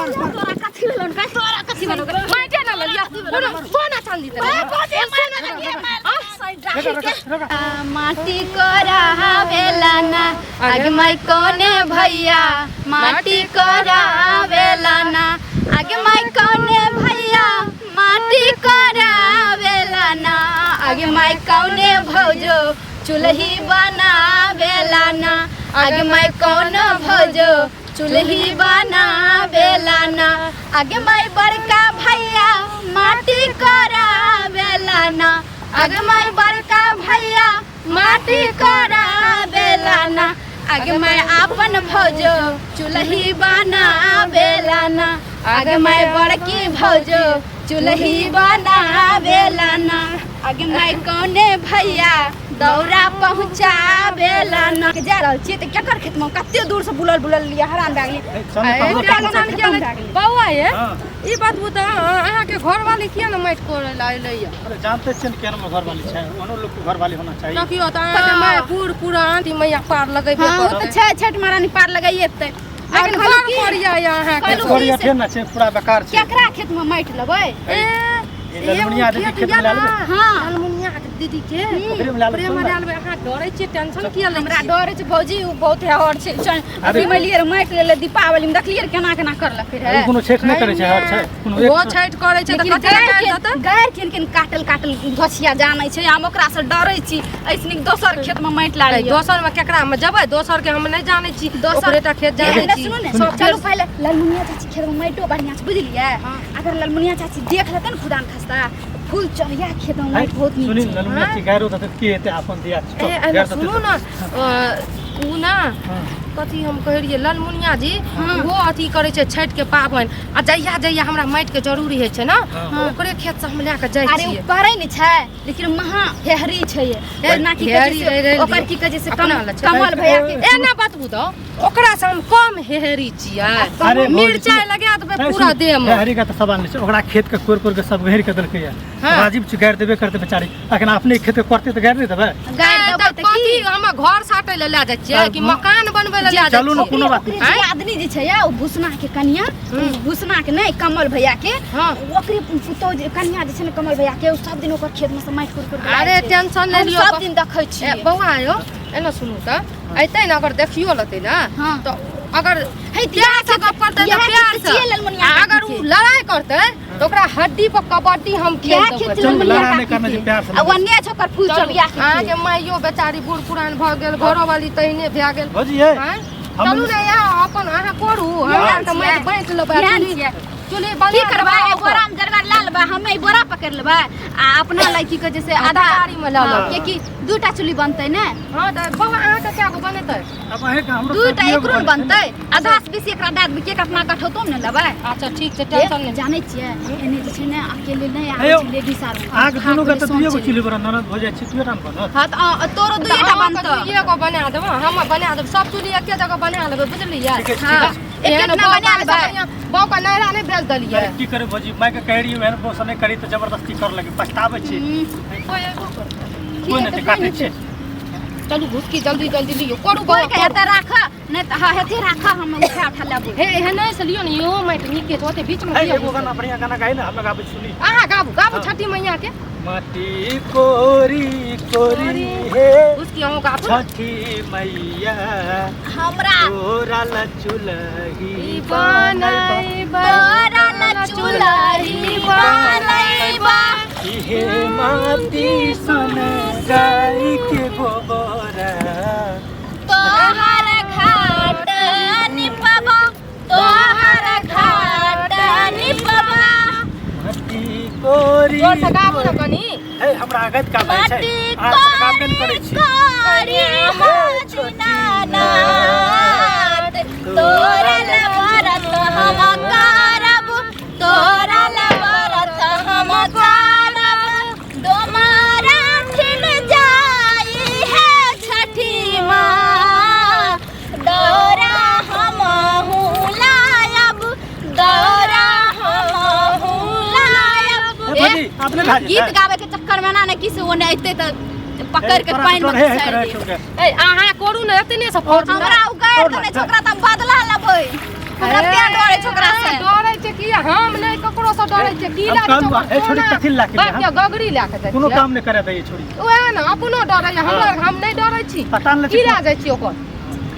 तोरा कथी भेलौ काय तोरा कथी भेलौ माइटे ना ललिया कोनो सोना चांदी ते माटी कोरावेला ना आगे माई कोने भैया माटी कोरावेला ना आगे माई कोने भैया माटी कोरावेला ना आगे माई कोने भौजो चुल्ही बनावेला ना आगे माई कोन भौजो चुल्ही बनावेला ना आगे माई बड़का भैया माटी कोरावेला ना आगे माई बड़का भैया माटी कोरावेला ना आगे माई आपन भौजो चुल्ही बनावेला ना आगे माई बड़की भौजो चुल्ही बनावेला ना आगे माई कौने भैया दौरा पहुँचावेला ना जा रहल छियै तऽ केकर खेतमे कते दूर से बुलल बुलल लिअ हरान भए गेलियै बौआ ये हाँ। ई बात बता अहाँके घरवाली किया ने माटि कोड़ै लए अयलैया अरे जानते छियै ने केहन घर वाली छै ओहनो लोक के घर वाली होना चाहिए देखियौ तऽ अहाँके माय बूढ़ पुरान ई मैया पार लगेबे हाँ ओ करतै तऽ छै छठि महारानी पार लगाइए तऽ लेकिन कहलहुँ बड़ की कोरिया यऽ अहाँके कहलहुँ कोरिया ठेर ना छै पूरा बेकार छै केकरा खेतमे माटि लेबै ए ई ललमुनिया दीदी खेत में लए लेबै हाँ ललमुनिया के दीदी के ओकरे में लए लेबै प्रेम चल लए ना। लेबै अहाँ डरै छियै टेंशन किया लै हमरा छियै डर छै भौजी ओ बहुत हर छै अरे अभी मलियै माटि लेले दीपावली में देखलियै रे केना केना करलकै ओ रहे कोनो छठि नहि करै छै हर छै कोनो ओ एक छठि करै छै तऽ लेकिन कथी लए गाय काटि के देतै गाय केहन केहन काटल काटल गछिया जानै छै हम ओकरा से डरै छी ऐसे नीक दोसर खेत में माटि ला अरे लिअ दोसर में केकरा में जेबै दोसर के हम नहि जानै छी दोसर ओकरे टा खेत जानै एने छी सुनू ने सब चलू पहिले ललमुनिया चाची खेत में माटियो बढ़िया छै बुझलियै हाँ। अगर ललमुनिया चाची देख लेतै ने खुदान खस्ता फूल चढ़िया खेत में माटि बहुत नीक सुनी छै ललमुनिया छी गायरो देतै की हेतै अपन दिया ए एने सुनू ने उ ना कथी हम कहै रहियै ललमुनिया जी ओहो अथी करै छै छठि के पाबनि आ जहिया जहिया हमरा माटि के जरूरी होइ छै ने ओकरे खेत से हम लए कऽ जाइ अरे ओ छियै करै नहि छै लेकिन महा हेहरी छै हे, ना की कहै हेहरी छै रहि से रहि ओकर की कहै छै से अपना लए छै। कमल भैया के एना बतबू तऽ ओकरा से हम कम हेहरी छियै अरे भौजी, मिरचाइ लगा देबै पूरा देह मे हरी का तऽ सवाल नहि छै ओकरा खेत के कोरि कोरि के सब घेर के देलकै या हाँ। राजीव छी गारि देबे करतै बेचारी अखन अपने खेत के करतै तऽ गारि नहि देबै गारि देबै तऽ कथी हम घर साटै लए लए जाइ छियै कि मकान बनबै लए लए जाइ चलू ने छियै कोनो बात नहि ओकरे दियादनी जे छै या, ओ भूसना के कनिया भूसना के नहि कमल भैया के हाँ। ओकरे पुतोह जे कनिया जे छै ने कमल भैया के ओ सब दिन ओकर खेत में से माटि कोरि कोरि के अरे लाबै छै। टेंशन नहि हम लियौ सब दिन देखै ए, छियै बौआ यौ एना सुनू तऽ अयतै ने अगर देखियो लेतै ने हाँ। तऽ अगर हे, प्यार से गप करतै तऽ इएह प्यार खेत से छियै ललमुनिया आ अगर काकी उ के। लड़ाई करतै तऽ ओकरा हड्डी पर कबड्डी हम खेल इएह देबै खेत चल, ललमुनिया लड़ाइ नहि काकी करना छै, के। प्यार से आ ओन्ने छै ओकर फूल चलू, चबिया के अहाँके माइयो बेचारी बूढ़ पुरान भऽ गेल घरोवाली तहिने भए गेल भौजी यै आँय? हम- चलू ने यहाँ अपन अहाँ करू हमरा आरके माटि बाँटि लेबै इएह चूल्ही छियै। चूल्ही की बना करबै देबै ए बोरा में जरबा लए लेबै हमे ई बोरा पकड़ि लेबै आ अपना लए की कहै छै से आधा तरकारी में लऽ लेबै। हाँ, किएकि दूटा चूल्ही बनतै ने हँ तऽ बौआ अहाँके कए गो बनेतै अब अहें के हमरो दूटा सब्जियो एकरो ने बनै छै बनतै आधा से बेसी एकरा दए देबै किएकि अपना कठौतो ने लेबै अच्छा ठीक छै टेंशन नहि जानै छियै एने जे छै ने अकेले नहि हे आबै यौ, छै लेडीज आर अहाँके दुनू के तऽ दुइए गो चूल्ही बनत ननद भऽ जाइ छै दुइए टा ने बनत हँ तऽ तोरो दुइए टा बनतौ दुइए गो बना देबो हम बना देब सब चूल्ही एके जगह बना लेबै बुझलियै ठीके छै, हाँ ठीके छै। एक एक ना बना लेबै बौआ के नैहरा नहि भेज देलियै अरे की करे भौजी माय के कहि रहियै एहन बौस नहि करी तऽ जबरदस्ती कर लगे पछताबै छी कोइ एगो करतै। कोइ नहि काटै छै चलू घुसकी जल्दी जल्दी लियौ करू कोइ बौआ के हेतै राख नहि तऽ हँ हेतै राख हम उठा उठा लेबै हे एहन नहि से लियौ ने इहो माटि नीके छै ओते बीच मे है किया एगो गाना बढ़िया गाना गाइ ने हम गाबै सुनी अहाँ गाबू गाबू छठी मैया के माटी कोरी कोरी हे घुसकी अहूँ गाबू ने। छठी मैया हमरा तोरा लचुलही ई बनैबा तोरा लचुलही बनैबा इहे माटी सन गाई के गोबरा तोहर घाट निपबा तोहर घाट निपबा माटी कोरी जोर से गाबू ने कनी हे हमरा आगत का भाई छै माटी अहाँ सब गाबे ने करै छी कोरी हो दीनानाथ तोरा लबरत हम करब तोरा लबरत हम करब डोमारा ठिन जाई है छठी माँ दौरा हम लायब दौरा हम लायब हे भौजी अपने भए गीत जेतै गावे के चक्कर में ना ने कि से ओने अइते त पकड़ के पानि में हे घुसारि हे दे। ए अहाँ करू ने एतने से फौज हमरा उ गारि देने छै ओकरा त हम बदला लेबै हमरा तें डरै छै ओकरा से। डरै छै की? हम नहि ककरो से डरै छै। की हम लए कहलहुँ, ए छोरी कथी लए के बाप हम? के गगरी लए के जाइ कोनो छियै। काम नहि करे दैए छोरी। उएह ने अपनो डरै हमरा, हम नहि डरै छी। पता नहि की लए जाइ छी ओकर?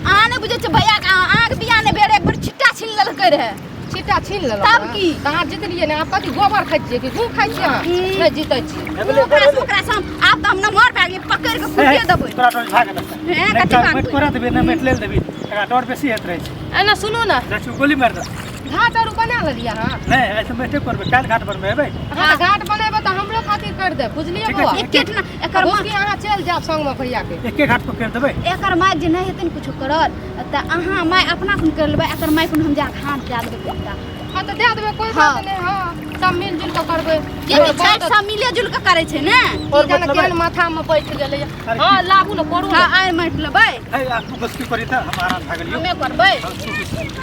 अहाँ नहि बुझै छियै भैया के, अहाँके बियाह नहि भेल, एक बेर छिट्टा छीन लेलकै रहए। छिट्टा छीन लेलक। तब की? तऽ अहाँ जितलियै ने? आब कथी गोबर खाइ छियै कि गुँ खाइ छियै अहाँ? नहि जीतै छियै। ओकरा से, ओकरा से हम आब तऽ हम नमहर भए गेलियै, पकड़ि कऽ कुटिए देबै। तोरा डर भाग देतै। हे, नहि कथी तऽ भागबै? माटि कोरा देबी, नहि माटि लेल देबी, एकरा डर बेसी होइत रहै छै। एना सुनू ने। जाइ छी, गोली मारि देतै। घाट आर बना लेलियै अहाँ? नहि, ऐसे माटिए करबै, काल्हि घाट बनबै एबै। अहाँ तऽ घाट बनेबै तऽ हमरो खातिर करि देब, बुझलियै? ठीक बौआ छै। एके ठिना एकर माँ भुसकी अहाँ चलि जायब संगमे भैयाके। एके घाट पर करि देबै। एकर माय जे नहि हेतै ने कुछो करल तऽ अहाँ माय अपना कोन करि लेबै, एकर माय कोन हम जाके हाथ दए देबै एकटा। हँ तऽ दए देबै, कोइ बात नहि। हँ, सब मिल जुल कऽ करबै। कियाकि छठि सब मिले जुल कऽ करै छै ने। और की जाने मतलब केहन माथामे बैठ गेलैए। अरे हँ, लाबू ने, करू हँ ने। आइ माटि लेबै। हे, आ तू बस की करी तऽ हम आराम भए गेलियौ। हमे करबै। हाँ, तू बस।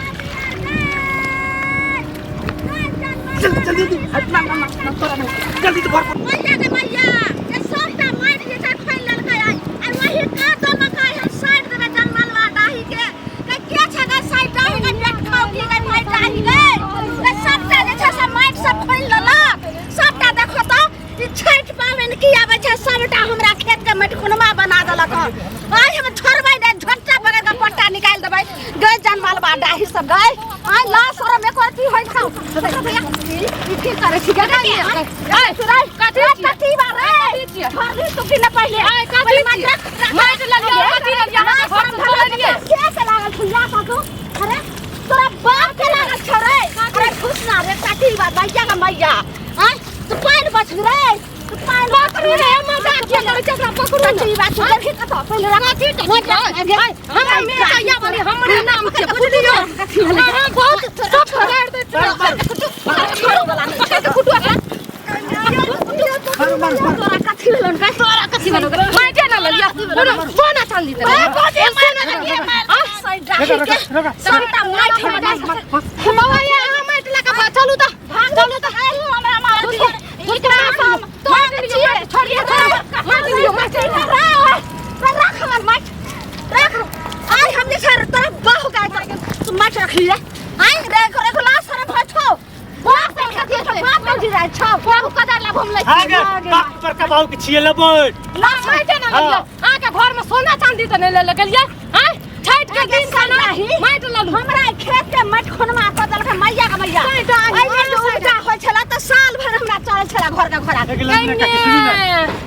जल्दी जल्दी जल्दी, हट ना ना ना, तोरा नहीं, जल्दी तो घर पर। मैया गे मैया, जे सबटा माटि जे छै खोलि लेलकै आइ, आ वही काटो लकै हम साइड देबै जंगलवा डाही के। गे के छै गे साइड डाही गे पेट खाउ की गे माटि डाही गे? गे सबटा जे छै से माटि सब खोलि लेलक सबटा। देखो तऽ ई छठि पाबनि की आबै छै, सबटा हमरा खेत के माटि खुनमा बना देलक हन। आइ हम छोड़बै नहि, झोटा पकड़ि कऽ पट्टा निकालि देबै गै जनमलवा डाही सब गै। आइ लाश शरम एको अथी होइ छौ भैया, ई की करै छी गे? कथी छियै? कथी बार रे? कथी छियै? छोड़ली तू कि न पहिले? आइ कथी छियै? माटि लेलियै, कथी लेलियै? अहाँके घर से चलेलियै। के के लागल छौ या काकू? अरे तोरा बाप के लागल छौ रे? अरे खुश ना रे, कथी बात भैया का मैया? आय तू पानि बच रे, तू पानि पकड़ू रे, मजाक किया करै छै? ओकरा पकड़ू ने। कथी बात छौ? देखी कतऽ पहिले रख। कथी टकी? आइ, हमरा मेटैया वाली हमरे नाम छै, बुझलियै? अहाँ बहुत सब गारि दैत छी। पकड़ के कुटु एकरा। मारू मारू मारू। तोरा कथी भेलौ गे? तोरा कथी भेलौ गे? माटि ने लेलियै, कोनो सोना चांदी तऽ ए, लेलियै। गोदी मारि लेलियै, मारि रगा रगा रगा। सबटा माटि हमरा बौआ यै, अहाँ माटि लऽ कऽ चलू तऽ, चलू तऽ। हमरा मार झुटका हम माटि लियौ, माटि छोड़िए, माटि लियौ, माटि लियौ। राख हमर माटि राख। आइ हम जे छै तोरा बाहु गाय तू माटि रख लिए। आइ रे रे लाश शरम होइ छौ? बाप के कथी छौ? बाप के जी जाइ छौ बाबू कदर लाभ हम लै हाँ गे, बाप के बड़का बाबू के छियै लेबै। ना माटि ने लेलियै अहाँके घरमे सोना चांदी तऽ नहि ले गेलियै? आँय, छठि के दिन खाना माटि लेलहुँ। हमरा ई खेत के माटि खुनमा कऽ देलक मैया के मैया। साइड आ, एहिमे जे उपजा होइ छलै तऽ साल भरि हमरा चलै छलै घर के घोड़ा। एक लाइन ने काकी, सुनू ने,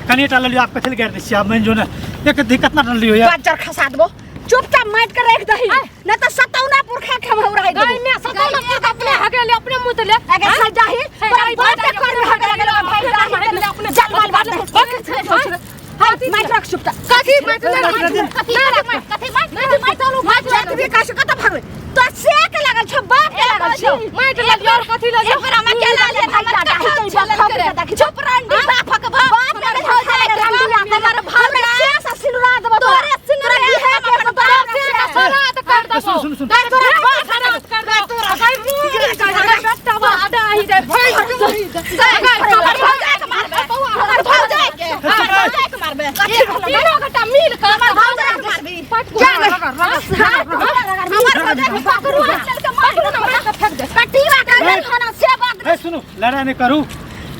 कनिए टा लेलियो, आब कथी लए गारि दै छियै? आब मानि जो ने, एक धी कतना टा लेलियो यार। बज्जर खसा देबो, चुपचाप माटि के राखि दही, नहि तऽ सतौना पुरखा के हम उड़ाइ देबो। गाय में सतौना पुरखा अपने हगेले, अपने मुँह ले। अगे सर जाही, तोरा बाप के कर में हगे लगल भाई जाही अपने जलमल बात नहीं। हाय माटि रख चुपचाप। कथी माटि ले? कथी माटि? कथी माटि? कथी माटि? चलू माटि जतबी काश कत भागबै तो से के लागल छौ, बाप के लागल छौ। माटि लेलियै और कथी लेलियै? एक बेर हमरा के लाले भाई जाही, चुप रंडी बापक बाप, बाप के भौजाई के हमर भौजाई से से सिनुरा देबो तोरे, सिनुरा है के बाप से सरात कर देबो। सुन सुन सुन। तोरा बाप सरात कर देबो। तोरा गाय मुँह बेटा आडा ही दे भाई। हमर भौजाई के, हमर भौजाई के मारबे। तीनों गोटा मिल कऽ हमर भौजाई के मारबी। हमर भौजाई के पकड़ू, चल के मार पकड़ू ने, मारि कऽ फेंक दे। कटीवा कर खाना से बात। हे सुनू, लड़ाइ नहि करू।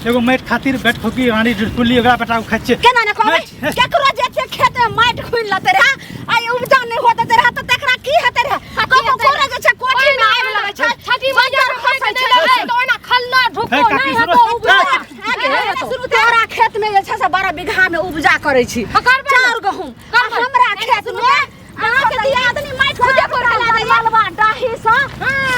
एगो माटि खातिर बेट ठोकी रानी ढुटकुली ओकरा बेटा के खाइ छियै। केना ने कहबै? माटि, केकरो जे छै खेत में माटि खुनि लेतै रहे आ ई उपजा नहि होत रहे तऽ तकरा की हेतै रहे? ककरो कोरे जे छै कोठी में आबि लगै छै, छठी मैया के माटि नहि लेबै तऽ ओहिना खल्ला ढुको हे काकी, नहि सुनू। हेतौ उपजा। हे, सुनू, तोरा खेत में जे छै से 12 बीघा में उपजा करै छी हँ, करबै ने। चाउर गहूम, आ हमरा खेत में अहाँके दियादनी माटि खुदे कोरि के ला दैया। मलबा डाही सँ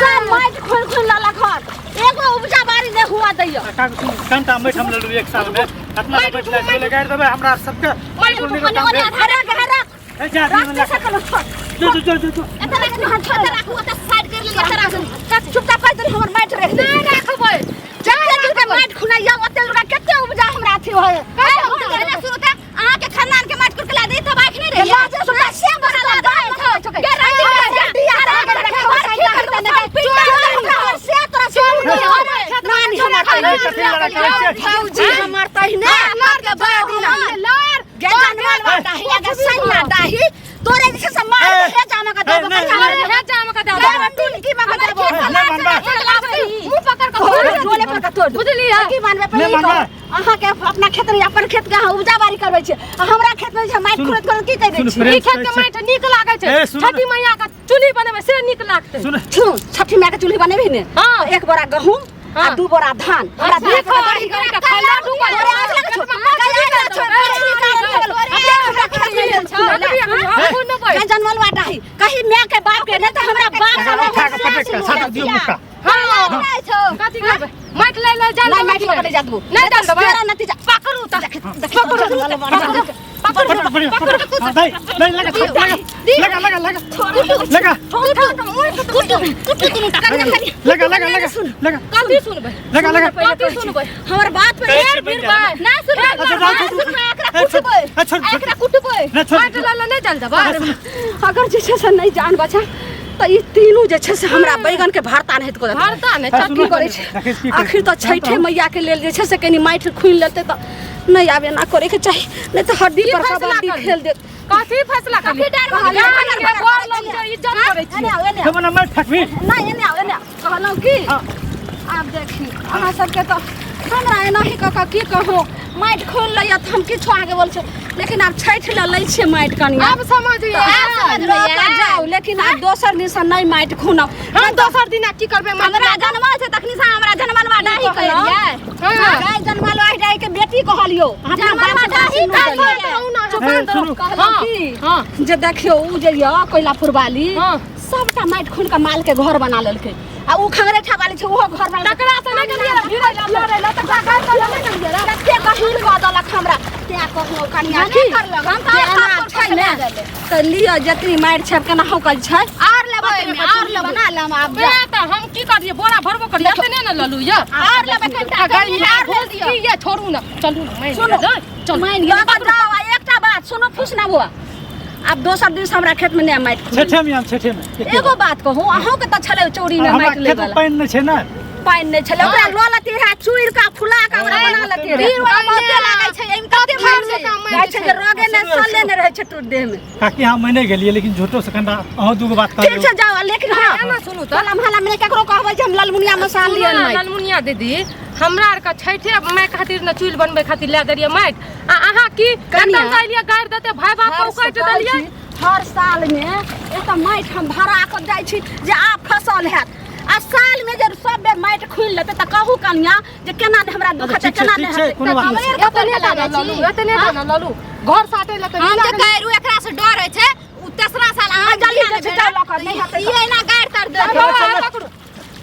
सब माटि खुनि खुनि लेलक हन, एगो उपजा बाड़ी नहि हुआ दैया। काकी सुनू, कनिटा माटि हम लेलहुँ एक साल में कतना माटि लै छै, गारि देबै हमरा सबके। माटि उठू, कोनो काम भेल। अरे अरे। हे, जा राख दियौ से सकल छोड़। जो जो जो जो जो। एतऽ राख, हम छोड़ राखू, ओतऽ साइड कर लिअ, एतऽ राखू। चुपचाप पैर धरि हमर माटि राखि दे। नहि राखबै। जते दूर माटि खुनाइया ओते दूर कते उपजा हमरा अथी होय। शुरू तऽ अहाँके खानदान के माटि कुटला दे तब आँखि नहि रही। लाजे सुता से बना ला दे गे रंडी के से तोरा नानी हमर हे, कथी लड़ाइ करै छियै? भौजी हमर तहिने लड़ के बड़ा दिन लड़ गे जानवर डाही गे सैया डाही, तोरे जे छै से मार ए, हे जामा के देबो। ए, नहि, अरे हे जाम के दे देबो। टुनकी में के देबो। तोड़ दू। बुझलियै? की मानबै पहिले नहि ई कहू। मानबै। अहाँके अपना खेत में अपन खेत के अहाँ उपजा बाड़ी करबै छियै आ हमरा खेत में जे माटि सुनू, खुरैत खुरैत की कहि दै सुनू, छियै प्रेम ई खेत के से- माटि नीक लागै छै ए, सुनू ने। छठी मैया के चूल्ही बनेबै से नीक लागतै सुन सुनू छठी माय के चूल्ही बनेबही ने हाँ। एक बोरा गहूम आ हाँ। दू बोरा धान हमरा अच्छा, देख खा, ई गाय के खा, लाडू बना। तोरे आँख लगै छौ, गाय आँख लगै छौ, कहीं निकाल देबल। अपने हमरा खेत में लेल छौ। हाँ, गाय जनमलवा डाही कहीं माय के बाप के नहीं तो हमरा बाप उठा के पटक के साथ दियो मुक्का कथी करबै माटि लै ले जान नहीं माटि लऽ के नहि जा देबो नहि जान देबै तेरा नतीजा पकड़ू तऽ पकड़ू पकड़ू पकड़ पकड़ पकड़ हाँ, दे दे लगा लगा लगा लगा लगा लगा लगा लगा लगा कथी सुनबै लगा लगा कथी सुनबै हमर बात पे कहै ढेर छियै भीड़ बनि बा जाए। ना सुनबै अच्छा, जाओ, ना छोड़, सुनबै एकरा ए, छोड़, कुटबै ए, छोड़, छोड़। एकरा कुटबै ना छोड़ माटि लै ले नहि जान देबै अगर जे छै से नहि जान बचा तऽ ई तीनू जे छै से हमरा बैगन के भरता नहि हेतै भरता नहि हाँ, चटनी सुनू। करै छै देखै छी की करै आखिर तऽ छठे मैया के लेल जे छै से कनि माटि खुनि लेतै तऽ नहि आब एना करे के चाही नहि तऽ हड्डी की पर फैसला कबड्डी करली? खेल देत कथी फैसला करली कहलियै, गाम के बड़ लोग जे इज्जत करै एने छियै आउ, एने आउ। जब ना मार फेंकबी नहि एने आउ, एने आउ। कहलहुँ की हाँ। आब देखी अहाँ सबके तऽ हमरा एनाही कऽ कऽ की कहू माटि खोलि लैया तऽ हम किछो आगे बोल छै लेकिन आब छठि लए लै छियै माटि कनिया आब समझ लऽ कऽ जाउ लेकिन आब दोसर दिनसँ नहि माटि खुनब हम दोसर दिना की करबै माटि हमरा जनमल छै तखनी से हमरा जनमलवा डाही कहलियै हाँ। गाय जनमल ओहि डाही के बेटी कहलियो अपना जनमलवा बाप डाही से कहलियै। सुनू ए, सुनू। कहलहुँ की हाँ जे देखियौ उ जे यऽ कोयलापुर वाली हाँ। सबटा माटि खून के माल के घर बना लेलकै आ उ खंगरेठा वाली छै ओहो घर बना तकरा से नहि गेलियै रऽ, भिड़ै लए लड़ै लए तकरा गारि कऽ नहि गेलियै रऽ। कते गहीर कऽ देलक हमरा तें कहलहुँ कनिया की करलक, हम तऽ जे आर एना पापड़ छै ने बना देबै। तऽ लिअ जतनी मारि छै केनाहु कऽ छै आर लेबै एहिमे, आर लेबै बना लेम आब बे तऽ हम की करलियै बोरा भरबो करलियै एतने ने ललू यऽ आर लेबै कनिटा गर्मी कनि आर भूल ले दिअ की ये छोड़ू ने चलू ने मानि सुनू। गेलै चलू मानि गेल लऽ कऽ जाउ आ एकटा बात सुनू फुस ना बुआ आब दोसर दिन से हमरा खेत में नहि माटि खुनू। छठे में आम छठे में एगो बात कहू अहूँ के तऽ छलै चोरी में हमरा माटि लै खेत में वाला पानि नहि छै ने पानि नहि छलै ओकरा लऽ लेती रहए चूरि कऽ फुला कऽ ओकरा बना लेती रहए भीड़ वाला बहुते लागै छै एहिमे कते मारि छै कहै छै जे रगे नहि सले नहि रहै छै टूट देह में काकी हम नहि गेलियै लेकिन झूठो से कनिटा अहूँ दूगो बात ठीक कहलियै छै जाउ लेकिन हँ एना सुनू तऽ टोला मोहल्ला में केकरो कहबै जे हम ललमुनिया में साल सुनू लिअ ने माटि ललमुनिया दीदी हमरा आरके छठे माय खातिर ने चूल्हि बनबै खातिर लए देलियै माटि आ अहाँ की कनिया। एकदम देलियै गारि देते भाय बाप के उकटि देलियै हर साल में एतऽ माटि हम भरा कऽ जाइ छी जे आब फसल हैत आ साल में जे सब बेर माटि खुनि लेतै तऽ कहू कनिया जे केना ने हमरा दुख अच्छा, हेतै ठीक छै, केना ठीक ने छै, हेतै कोनो बात नहि। एतने टा ने ललू एतने टा ने ललू घर साटे लए तऽ हम मिला जे कहै रहू एकरा से डर होइ छै उ तेसरा साल अहाँ जल्दी जाइ छै, जाउ लऽ कऽ, नहि हेतै ई एना गारि तर के- दे बाबा, हाय पकड़ू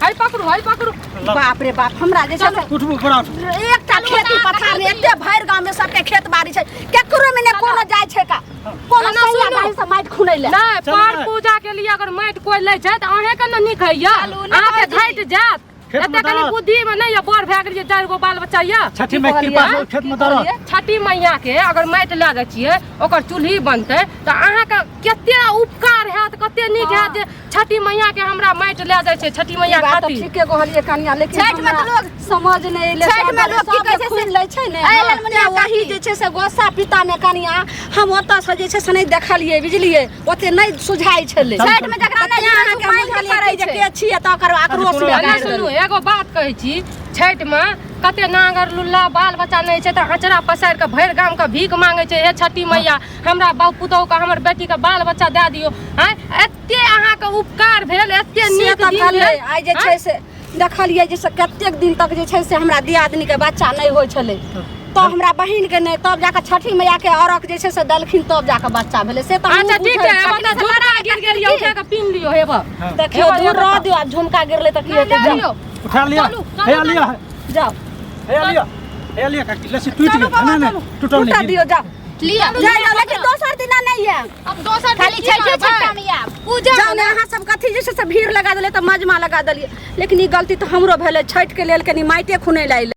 हाय पकड़ू हाय पकड़ू बाप रे बाप हमरा जे छै से उठबू बड़ा उठबू एकटा खेती पथार नहि एते भरि गाँव में सबके खेत बाड़ी छै केकरो में ने कोनो जाइ छै का कोनो ना, सैया सुनू। दाही से माटि खुनै ले नहि चलू पर ने। पूजा के लिए अगर माटि कोइ लै छै तऽ अहें के ने नीक होइया चलू ने अहाँके बाबूजी। घटि जायत खेत में एते कनि दरद। बुद्धि में नहि यऽ बड़ भए गेलियै चारि गो बाल बच्चा यऽ छठी में कृपा से खेत में दरद छठी मैया के अगर माटि लए जाइ छियै ओकर चूल्ही बनतै तऽ अहाँके कते उपकार हैत कते नीक हैत जे छठी मैया के हमरा माटि लए जाइ छै छठी मैया ई बात तऽ खातिर ठीके कहलियै कनिया लेकिन छठि में तऽ हमरा लोग- समझ नहि एलै छठि में सब लोग की सब कहै छै से- खुनि लै छै ने एहि ललमुनिया तें वही काकी। जे छै से गोस्सा पिता मे कनिया हम ओतऽ से जे छै से नहि देखलियै बुझलियै ओते नहि सुझाइ छलै छठि में जकरा नहि तें अहाँके पानि के बुझलियै पड़ै कि जे छै। के छियै तऽ ओकर आक्रोश कोनो मे बात एना गारि सुनू देलियै। एगो बात कहै छी छठिमे कते नांगर लुल्ला बाल बच्चा नहि छै तऽ अचरा पसारि कऽ भरि गामके भीख मांगै छै हे छठी मैया हमरा बाप पुतोहुके हमर बेटीके बाल बच्चा दए दियौ आँय एते अहाँके उपकार भेल एते से नीक तऽ दिन भेलै भेल आइ जे छै से देखलियै जे से कतेक दिन तक जे छै से हमरा दियादनीके बच्चा नहि होइ छलै तऽ हमरा बहिनके नहि तब जाकऽ छठी मैयाके अर्घ जे छै से देलखिन तब जाकऽ बच्चा भेलै से तऽ हमहूँ अच्छा ठीक बुझै छै छी। अब तऽ झुमका गिर गेल यऽ उठा कऽ पिन्ह लियौ हेबऽ देखियौ हेबऽ, दूर हेबऽ रह दियौ आब झुमका गिरलै तऽ की नहि, हेतै लए जाउ लियौ उठा लिअ चलू, चलू, हे लिअ जाउ हे लिअ हे लिअ काकी लस्सी टूटि गेल नहि नहि टूटल टूटा नहि दियौ जाउ लिअ जाउ जाउ लेकिन दोसर दिना नहि आयब अब दोसर खाली की छठे करबै? छठा में आयब पूजा जाउ ने अहाँ सब कथी जे छै से भीड़ लगा देलियै तऽ मजमा लगा देलियै लेकिन ई गलती तऽ हमरो भेलै छठिके लेल कनि माटिए खुनै लए अयलै।